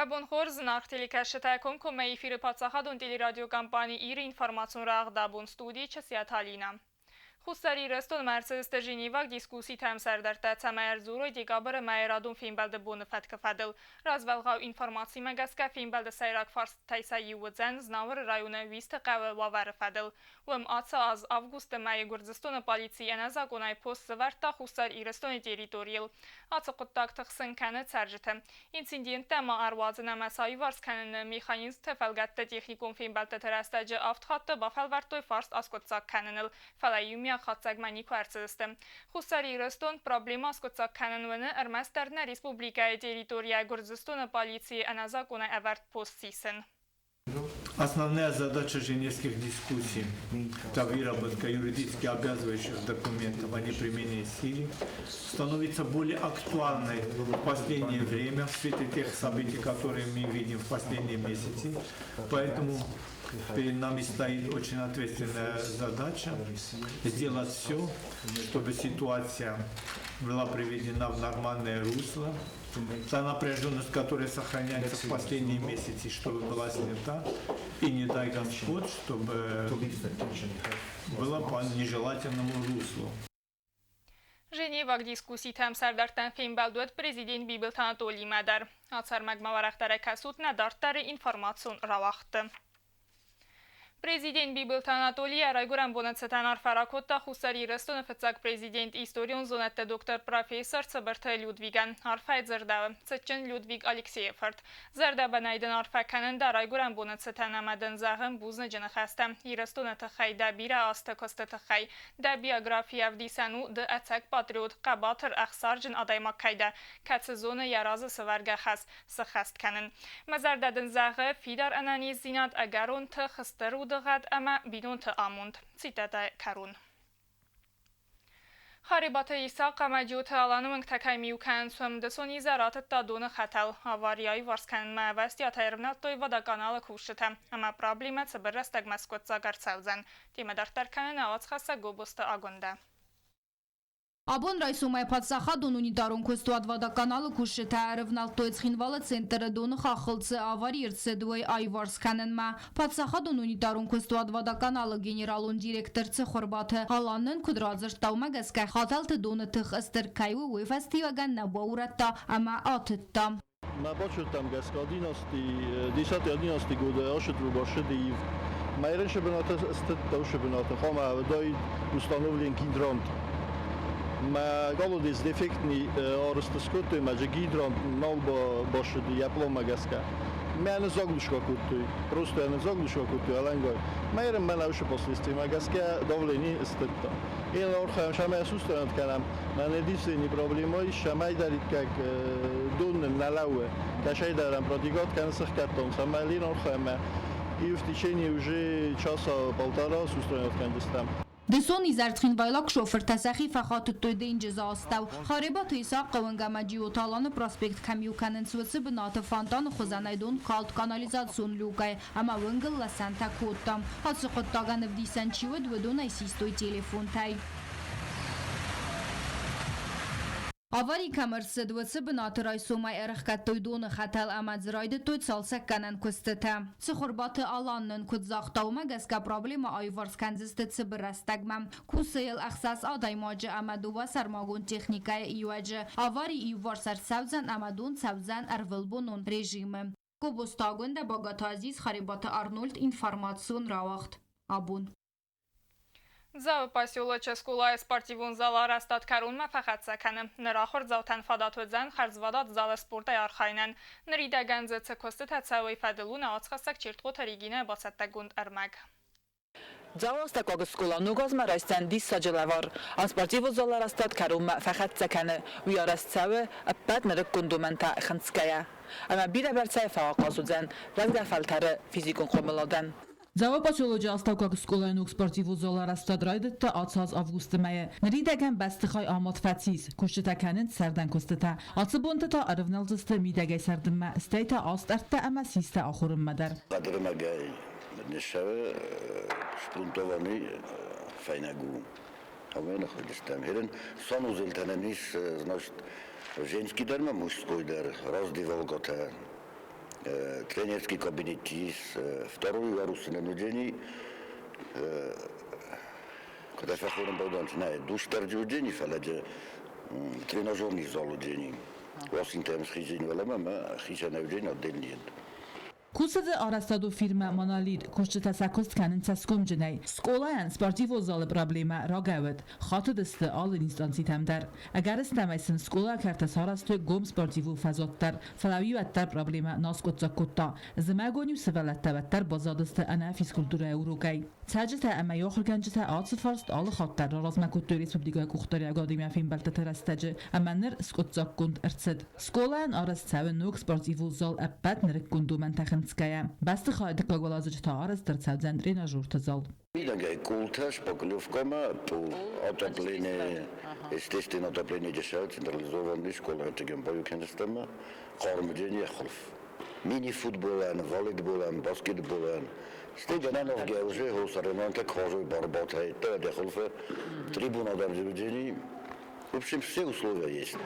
Уӕ бон хорз, зынаргъ телекӕсджытӕ! Комкоммӕ эфиры паддзахадон телерадиокомпани «Ир» информацион рӕгъдабон студийы Чысиаты Алинӕ. Хуссар Ирыстонмӕ ӕрцыдысты Женеваг дискусситӕм сӕрдӕрттӕ, цӕмӕй ӕрдзурой декабры мӕйы радон фембӕлды боны фӕткы фӕдыл. Развӕлгъау информацимӕ гӕсгӕ фембӕлды сӕйраг фарстытӕй сӕ иу уыдзӕн Знауыры районы Уисты хъӕуы уавӕры фӕдыл. Уым ацы аз августы мӕйы Гуырдзыстоны полици ӕнӕзакъонӕй пост сӕвӕрдта Хуссар Ирыстоны территорийыл. Ацы хъуыддаг тыхсын кӕны цӕрджыты. Инциденттӕ ма ӕруадзын ӕмӕ сӕ аиуварс кӕныны механизмты фӕлгӕтты техникон фембӕлдтыты рӕстӕджы авд хатты бафӕлвӕрдтой фарст аскъуыддзаг кӕныныл, фӕлӕ иумиаг хатдзӕгмӕ никуы ӕрцыдысты. Хуссар Ирыстон проблемӕ аскъуыддзаг кӕнын уыны ӕрмӕстдӕр нӕ республикӕйы территорийӕ Гуырдзыстоны полицийы ӕнӕзакъонӕй ӕвӕрд пост сисын. Основная задача женевских дискуссий – это выработка юридически обязывающих документов о неприменении силы, становится более актуальной в последнее время в свете тех событий, которые мы видим в последние месяцы. Поэтому перед нами стоит очень ответственная задача сделать все, чтобы ситуация была приведена в нормальное русло, та напряженность, которая сохраняется в последние месяцы, чтобы была снята, и не дай Господь, чтобы было по нежелательному руслу. Женеваг дискусситӕм сӕрдӕрттӕн фембӕлд уыд президент Бибылты Анатолимӕ дӕр. Ацӕрмӕгмӕ уӕрӕхдӕрӕй кӕсут нӕ дарддӕры информацион рауагъдты. Президент Бибылты Анатоли йӕ райгуырӕн боны цытӕн арфӕ ракодта Хуссар Ирыстоны фыццаг президент, историон зонӕдты доктор, профессор Цыбырты Людвигӕн. Арфӕйы дзырдӕуы, цытджын Людвиг Алексейы фырт. Зӕрдӕбынӕй дын арфӕ кӕнын дӕ райгуырӕн боны цытӕн ӕмӕ дын зӕгъын бузныджы ныхӕстӕ Ирыстоны тыххӕй, дӕ бирӕ азты куысты тыххӕй. Дӕ биографи ӕвдисӕн у, ды ӕцӕг патриот, хъӕбатыр, ӕхсарджын адӕймаг кӕй дӕ, кӕцы зоны йӕ разы сӕвӕргӕ хӕс сыххӕст кӕнын. Мӕ зӕрдӕ дын зӕгъы, фидар ӕнӕниздзинад, ӕгӕрон тых, стыр удыгъӕд ӕмӕ бинонты амонд. Цитатӕ кӕрон. Харебаты Исахъ ӕмӕ Джиоты Аланы уынгтӕ кӕм иу кӕнынц, уым дысон изӕр атыдта доны хӕтӕл. Авари аиуварс кӕнынмӕ ӕвӕстиатӕй ӕрывнӕлдтой водоканалы кусджытӕ, ӕмӕ проблемӕ цыбыр рӕстӕгмӕ скъуыддзаг ӕрцӕудзӕн. Темӕ дарддӕр кӕны нӕ уацхӕссӕг Гобозты Агуындӕ. Абон райсомӕй паддзахадон унитарон куыстуат Водоканал-ы кусджытӕ ӕрывнӕлдтой Цхинвалы центры доны хаххыл цы авари ӕрцыд, уый аиуварс кӕнынмӕ. Паддзахадон унитарон куыстуат Водоканал-ы генералон директор Цыхуырбаты Алан нын куыд радзырдта, уымӕ гӕсгӕ хӕтӕлты доны тых стыр кӕй у, уый фӕстиуӕгӕн нӕ баурӕдта ӕмӕ атыдта. Мӕ бачудтам гӕсгӕ 10-11 годы ошыд ив. Майрыншы бынаты стыдта бынаты хъуамӕ уыдаид установлен гидрант. Мӕ колодец дефектный арызт скодтой, мӕ же гидрант нал башыд йӕ пълонмӕ гӕсгӕ. Мӕ заглушка кодтой, просто ӕнӕ заглушка кодтой алӕнгай. Майрын мӕ наушы последствиямӕ гӕсгӕ давление стыдта. Én архайӕм, сӕмӕй устранят кӕнӕм. Мӕнӕ единственный проблема ис, сӕмӕйдӕридкаг дон нын нӕ лӕууы. Кӕсӕйдӕрӕн продвигать кӕны сыхгӕдтон, цӕмӕй лин архайӕм и в течение уже часа-полтора устранят кӕндзыстӕм. Дысон изӕр цхинвайлаг шофыртӕ сӕхи фӕхатыдтой денджызы астӕу. Харебаты Исахъы уынг ӕмӕ Джиоталаны проспект кӕм иу кӕнынц, уыцы бынаты фонтаны хуызӕнӕй дон калд канализацион люкӕй ӕмӕ уынгыл лӕсӕнтӕ кодта. Ацы хъуыддагӕн ӕвдисӕн чи уыд, уыдон ӕй систой телефонтӕй. Авари кӕм ӕрцыд, уыцы бынаты райсомӕй ӕрӕхгӕдтой доны хӕтӕл ӕмӕ дзы райдыдтой цалцӕггӕнӕн куыстытӕ. Цыхуырбаты Алан нын куыд загъта, уымӕ гӕсгӕ проблемӕ аиуварс кӕндзысты цыбыр рӕстӕгмӕ. Кусы йыл ӕхсӕз адӕймаджы ӕмӕ дыууӕ сӕрмагонд техникӕйы иуӕджы. Авари иуварс ӕрцӕудзӕн ӕмӕ дон цӕудзӕн ӕрвылбонон режимы. Гобозты Агуындӕ, Багаты Азиз, Харебаты Арнольд, информацион рауагъд. Абон. Дзауы поселочы скъолайы спортивон зал арӕзтад кӕронмӕ фӕхӕццӕ кӕны. Ныр ахуырдзаутӕн фадат уыдзӕн хӕрзвадат залы спортӕй архайынӕн. Ныридӕгӕн дзы цы куыстытӕ цӕуы, фӕдыл у нӕ уацхӕссӕг Чертхъоты Регинӕ бацӕттӕгонд ӕрмӕг. Дзауы скъола ног азмӕ райсдзӕн диссаджы лӕвар. А спортивон залы арӕзтад кӕронмӕ фӕхӕццӕ кӕны. Уый арӕзт цӕуы ӕппӕт нырыккон домӕнтӕ хынцгӕйӕ. Ӕмӕ бирӕбӕрцӕй фӕахъаз уыдзӕн рӕзгӕ фӕлтӕры физикон хъомыладӕн. Дзауы поселочы астӕуккаг скъолайы ног спортивон залы арӕзтад райдыдта ацы аз августы мӕйы. Ныридӕгӕн бӕстыхай амад фӕцис. Куыстытӕ кӕнынц сӕрдӕн куыстытӕ. Ацы бонты та ӕрывнӕлдзысты мидӕгӕй сӕрдынмӕ, стӕй та астӕрдтӕ ӕмӕ систӕ ахуырынмӕ дӕр. Хъӕдырмӕгӕй ныссӕуы шпунтованный фӕйнӕг у. Ӕмӕ ныхылдыстӕм. Херен санузелтӕ ис, значит, женский дӕр ма мужской дӕр, раздевалкатӕ. Тренерский кабинет ис, второй ярус уыдзӕни, куыд фӕхонын баудант, нӕ душ дӕр дзы уыдзӕни, фӕлӕ дзы тренажерный зал уыдзӕни. Уасинтӕм схизын уӕлӕмӕ ӕмӕ хицӕнӕй уыдзӕни отдельный. Кусы дзы арӕзтадон фирмӕ Монолит. Кусджытӕ сӕ куыст кӕнынц цӕсгомджынӕй. Скъолайӕн спортивон залы проблемӕ рагӕй уыд. Хатыдысты алы инстанцитӕм дӕр. Ӕгӕрыстӕмӕй сын скъолайы кӕрты сарӕзтой гом спортивон фӕзуат дӕр, фӕлӕ уый уӕддӕр проблемӕ нал скъуыддзаг кодта. Зымӕгон-иу сывӕллӕттӕ уӕддӕр баззадысты ӕнӕ физкультурӕйы урокӕй. Цӕрджытӕ ӕмӕ йӕ ахуыргӕнджытӕ ацы фарст алы хатт дӕр раразмӕ кодтой республикӕйы къухдариуӕгадимӕ фембӕлдтыты рӕстӕджы ӕмӕ ныр скъуыддзаггонд ӕрцыд. Скъолайӕн арӕзт цӕуы ног спортивон зал ӕппӕт нырыккон домӕнтӕ хынцгӕйӕ. Бӕстыхайы дыккаг уӕладзыджы та арӕзт ӕрцӕудзӕн тренажерты зал. Мидӕгӕй къултӕ шпаклевкӕмӕ, пол, отопление, естественно, отопление дешевле, централизованный школӕ баю кӕндзыстӕм, хъармдзӕни хуылф. Мини-футболӕн, волейболӕн, баскетболӕн. Стӕй гӕнӕн уӕвгӕ уже соревнования кожой борботӕй, дӕ хуылфы трибуна дӕр уыдзӕни. В общем, все условия есть.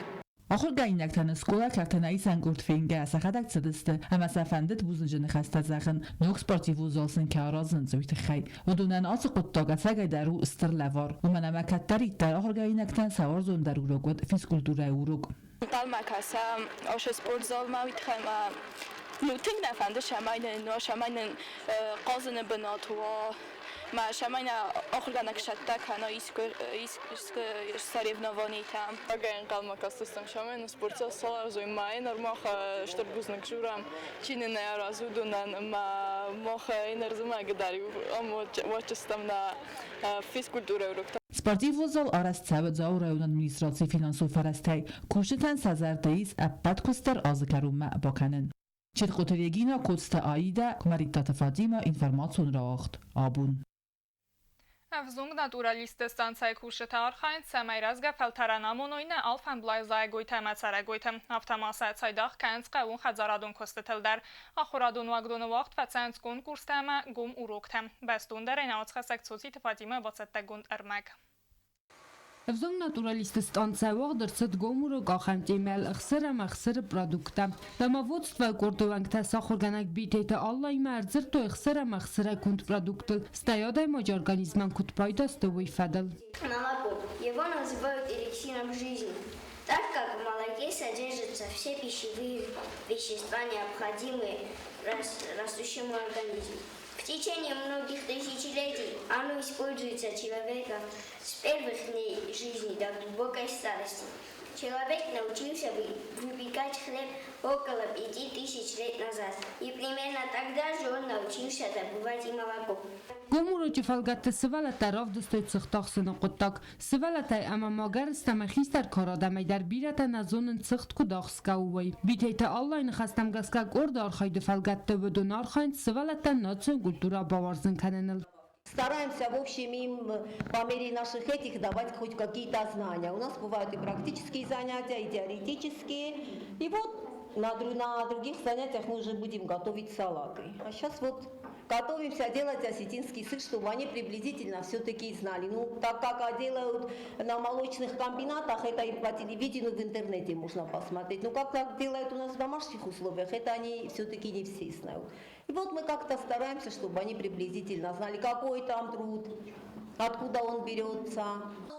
Ахуыргӕнинӕгтӕн скъола кӕрты нӕ исӕн къорд фенгӕ сӕхӕдӕг цыдысты ӕмӕ сӕ фӕндыд бузныджы ныхӕстӕ зӕгъын, ног спортивон зал сын кӕй аразынц, уый тыххӕй. Уыдонӕн ацы хъуыддаг ӕцӕгӕйдӕр у стыр лӕвар, уымӕн ӕмӕ кӕддӕриддӕр ахуыргӕнинӕгтӕн сӕ уарзондӕр урок уыд физкультурӕйы урок. Ӕнхъӕлмӕ кӕсӕм ошо спортзалмӕ, уый тыххӕй ӕмӕ ну тынг нӕ фӕнды, цӕмӕй нын уа, цӕмӕй нын хъазыны бынат уа, ӕмӕ цӕмӕй нӕ ахуыргӕнӕг цӕттӕ кӕна искуы соревнованитӕм. Рагӕй ӕнхъӕлмӕ кастыстӕм, цӕмӕй нын спортзал саразой. Мӕ нырмах стыр бузныг дзурӕм, чи нын ӕй аразы, уыдонӕн ӕмӕ мах иннӕрдзымӕгы дӕр ам уадздзыстӕм нӕ физкультурӕйы уроктӕ. Спортивон зал арӕзт цӕуы Дзауы районы администрацийы финансон фӕрӕзтӕй. Кусджытӕн сӕ зӕрдӕ ис ӕппӕт куыст дӕр азы кӕронмӕ бакӕнын. Четкъоты Регина, Коцты Аидӕ, Куымӕридтаты Фатимӕ, информацион рауагъд «Абон». Ӕвзонг натуралистты станцӕйы кусджытӕ архайынц, цӕмӕй рӕзгӕ фӕлтӕрӕн амоной нӕ алфӕмблай зайӕгойтӕ ӕмӕ цӕрӕгойтӕ. Афтӕ ма сӕ цайдагъ кӕнынц хъӕууон хӕдзарадон куыстытыл дӕр. Ахуырадон уагдоны уагъд фӕцӕуынц конкурстӕ ӕмӕ гом уроктӕ. Бӕстондӕрӕй нӕ уацхӕссӕг Цоциты Фатимӕ бацӕттӕгонд ӕрмӕг. Ӕвзонг натуралистты станцӕ уагъд ӕрцыд гом урок ахӕм темӕйыл ӕхсыр ӕмӕ ӕхсыры продукттӕ. Домоводствойы къорды уӕнгтӕ сӕ ахуыргӕнӕг Битеты Аллаимӕ ӕрдзырдтой ӕхсыр ӕмӕ ӕхсырӕй конд продукттыл, стӕй адӕймаджы организмӕн куыд пайда сты, уый фӕдыл. Молоко. Его называют эликсиром жизни, так как в молоке содержатся все пищевые вещества, необходимые растущему организму. В течение многих тысячелетий оно используется человеком с первых дней жизни до глубокой старости. Человек научился выпекать хлеб около 5000 лет назад. И примерно тогда же он научился добывать и молоко. Гом урочы фӕлгӕтты сывӕллӕттӕ равдыстой цыхт ахсыны хъуыддаг. Сывӕллӕттӕй ӕмӕ ма гӕрзтӕм хистӕр кары адӕмӕй дӕр бирӕтӕ нӕ зонынц цыхт куыд ахсгӕ у, уый. Битеты Аллайы ныхӕстӕм гӕсгӕ къорды архайды фӕлгӕтты уыдон архайынц сывӕллӕттӕн национ культурӕ бауарзын кӕныныл. Стараемся, в общем, им по мере наших этих давать хоть какие-то знания. У нас бывают и практические занятия, и теоретические. И вот на других занятиях мы уже будем готовить салаты. А сейчас вот готовимся делать осетинский сыр, чтобы они приблизительно все-таки знали. Ну, так как делают на молочных комбинатах, это и по телевидению, в интернете можно посмотреть. Но как так делают у нас в домашних условиях, это они все-таки не все знают. И вот мы как-то стараемся, чтобы они приблизительно знали, какой там труд, откуда он берется.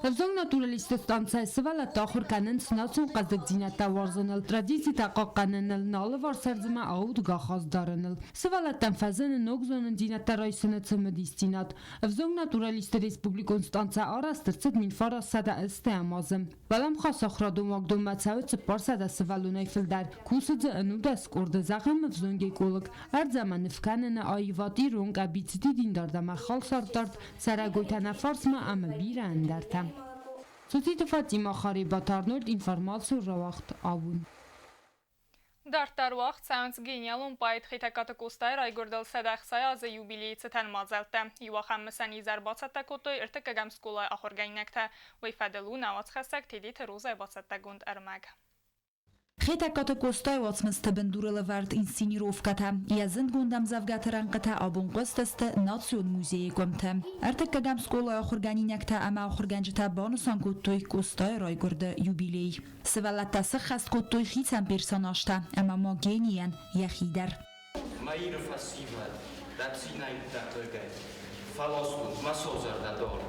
Ӕвзонг натуралистты станцӕйы сывӕллӕттӕ ахуыр кӕнынц национ хъӕздыгдзинӕдтӕ уарзыныл, традицитӕ хъахъхъӕныныл, нӕ алыварс ӕрдзмӕ аудгӕ ахаст дарыныл. Сывӕллӕттӕн фӕзыны ног зонындзинӕдтӕ райсыны цымыдисдзинад. Ӕвзонг натуралистты республикон станцӕ арӕзт ӕрцыд 1980 азы. Уӕлӕмхас ахуырадон уагдонмӕ цӕуы 400 сывӕллонӕй фылдӕр. Кусы дзы ӕнудӕс къорды, зӕгъӕм, ӕвзонг эколог. Ӕрдз ӕмӕ нывкӕныны аивад ирон къӕбицты диндард ӕмӕ халсардард, цӕрӕгойтӕ нӕ фарсмӕ ӕмӕ бирӕ ӕндӕртӕ. Цоциты Фатимӕ, Харебаты Арнольд, информацион рауагъд «Абон». Дарддӕр уагъд цӕуынц гениалон поэт Хетӕгкаты Къостайы райгуырдыл 160 азы юбилейы цытӕн мадзӕлттӕ. Иу ахӕм мысӕн изӕр бацӕттӕ кодтой ӕртыккӕгӕм скъолайы ахуыргӕнинӕгтӕ. Уый фӕдыл у нӕ уацхӕссӕг Тедеты Розӕйы бацӕттӕгонд ӕрмӕг. Хетӕгкаты Къостайы уацмысты бындурыл ӕвӕрд инсценировкӕтӕ, йӕ зындгонд ӕмдзӕвгӕты рӕнхъытӕ абон хъуыстысты Национ музейы къуымты. Ӕртыккӕгӕм скъолайы ахуыргӕнинӕгтӕ ӕмӕ ахуыргӕнджытӕ банысан кодтой Къостайы райгуырды юбилей. Сывӕллӕттӕ сыххӕст кодтой хицӕн персонажтӕ ӕмӕ ма генийӕн йӕхи дӕр. Мӕ Иры фӕсивӕд, дӕ цинӕйттӕ хъыгӕй, Фӕласгонд мӕ созӕрдӕ дард.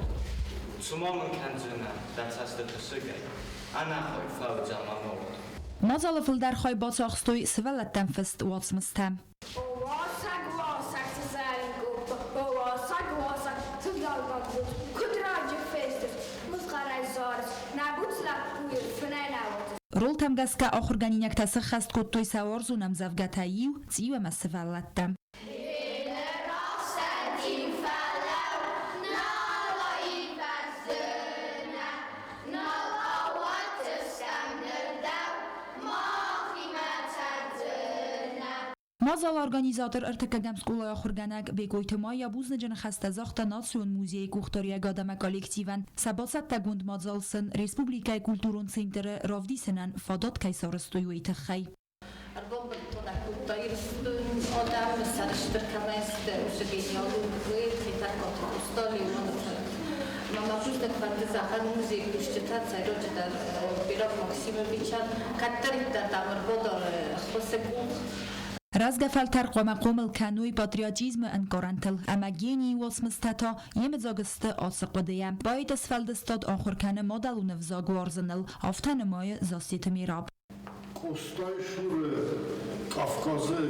Цума мын кӕндзынӕ дӕ цӕстыты сыгӕй, Ӕнӕхай фӕуыдзӕн мӕ мард. Мадзалы фылдӕр хай бацахстой сывӕллӕттӕн фыст уацмыстӕ. Уасӕг, уасӕг, сызӕрингопп, уасӕг, уасӕг, тыллӕггӕнгут, куыд раджы фестыс, мызхъӕрӕй зарыс, нӕ буц лӕппуйы фынӕй нӕ уадзыс. Ролтӕм гӕсгӕ ахуыргӕнинӕгтӕ сыххӕст кодтой сӕ уарзон ӕмдзӕвгӕтӕ иу цъиу ӕмӕ сывӕллӕттӕ. Мадзалы организатор ӕртыккӕгӕм скъолайы ахуыргӕнӕг Бекъойты Майя бузныджы ныхӕстӕ загъта Национ музейы къухдариуӕгад ӕмӕ коллективӕн, сӕ бацӕттӕгонд мадзал сын республикӕйы культурон центры равдисынӕн фадат кӕй сарӕзтой, уый тыххӕй. Ӕрбамбырдтон кодта Ирыстон адӕмы сӕрыстыр кӕмӕй сты, уыцы гениалон поэт Хетӕгкаты Къоста Леуаны фырт. Мӕ мӕ бузныг фӕнды зӕгъӕн музейы кусджытӕ, сӕйраджыдӕр Бирӕгъ Максимовичӕн, кӕддӕриддӕр дам ӕрбадары ӕххуысы къух. Рӕзгӕ фӕлтӕр хъуамӕ хъомыл кӕной патриотизмы ӕнкъарӕнтыл ӕмӕ генийы уацмыстӕ та йемыдзаг сты ацы хъуыдыйӕ. Поэты сфӕлдыстад ахуыр кӕны мадӕлон ӕвзаг уарзыныл, афтӕ нымайы Зассеты Мераб. Къостайы цуры Кавказы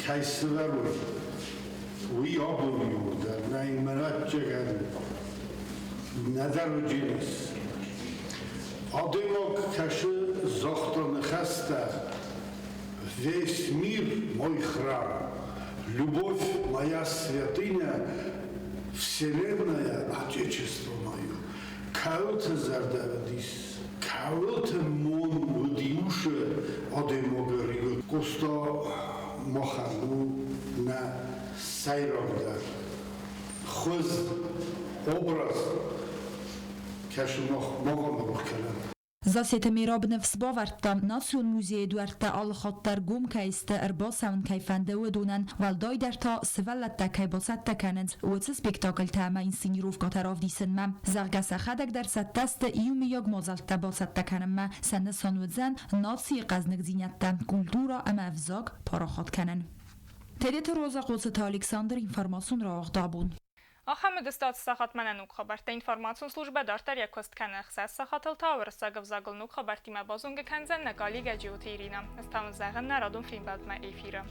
кӕй сывӕрой, уый абоны онг дӕр нӕй мӕлӕтджагӕн нӕдӕр уыдис. Адӕймаг кӕсы загъта ныхӕстӕ «Весь мир мой храм, любовь моя святыня, вселенная отечество мое». Кӕуылты зӕрдӕ уыдис, кӕуылты мон уыди усы адӕймагы риуы. Къоста махӕн у нӕ сӕйрагдӕр хуыз, образ, кӕсы мах мах кӕнӕм. Зассеты Мераб ныфс бавӕрдта, Национ музейы дуӕрттӕ алыхатт дӕр гом кӕй сты, ӕрбацӕуын кӕй фӕнды, уыдонӕн, уӕлдайдӕр та сывӕллӕттӕ кӕй бацӕттӕ кӕнынц, уыцы спектакльтӕ ӕмӕ инсценировкӕтӕ равдисынмӕ. Зӕгъгӕ, сӕхӕдӕг дӕр цӕттӕ сты иумиаг мадзӕлттӕ бацӕттӕ кӕнынмӕ, сӕ нысан уыдзӕн нацийы хъӕзныгдзинӕдтӕ, культурӕ ӕмӕ ӕвзаг парахат кӕнын. Тедеты Роза Хъоцыты Александр информацион рауагъд абон. Ахӕм уыдысты сахатмӕ нӕ ног хабӕрттӕ информацион службӕ дарддӕр йӕ куыст кӕны. Ӕхсӕз сахатыл та уырыссаг ӕвзагыл ног хабӕрттимӕ базонгӕ кӕндзӕн нӕ коллегӕ Джиоты Иринӕ. Ӕз та уын зӕгъын нӕ радон фембӕлдмӕ эфиры.